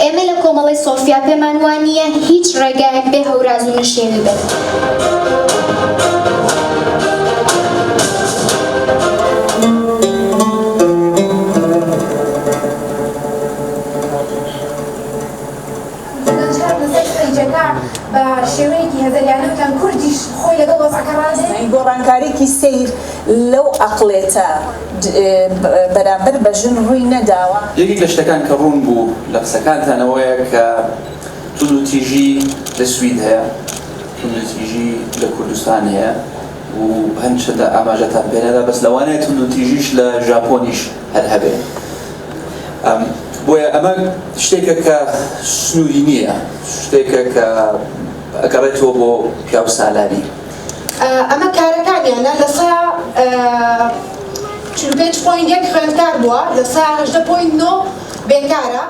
ئێمە لە کۆمەڵەی سۆفیا پێمان وا نییە هیچ ڕێگایەک بێ هەوراز و نشێوی بێت. بە شێوەیەکی هەزەلیانە وتیان کوردیش خۆی لەگەڵ وەزعەکە ڕازێ. گۆڕانکاریی سەیر لەو ئەقڵێتە بەرامبەر بە ژن ڕووی نەداوە. یەکێک لە شتەکان کە ڕوون بوو لە قسەکانتان ئەوەیە کە توندوتیژی لە سوید هەیە، توندوتیژی لە کوردستان هەیە و هەرچەندە ئاماژەتان پێ نەدا بەس لەوانەیە توندوتیژیش لە ژاپۆنیش هەر هەبێ. بۆیە ئەمە شتێکە کە سنووری نییە، شتێکە کە ئەگەڕێتەوە بۆ پیاوسالاری. ئەمە کارەکانیانە لە سەیا 45 point یەک خوێندکار بووە لە سەیا 18 point نۆ بێکارە.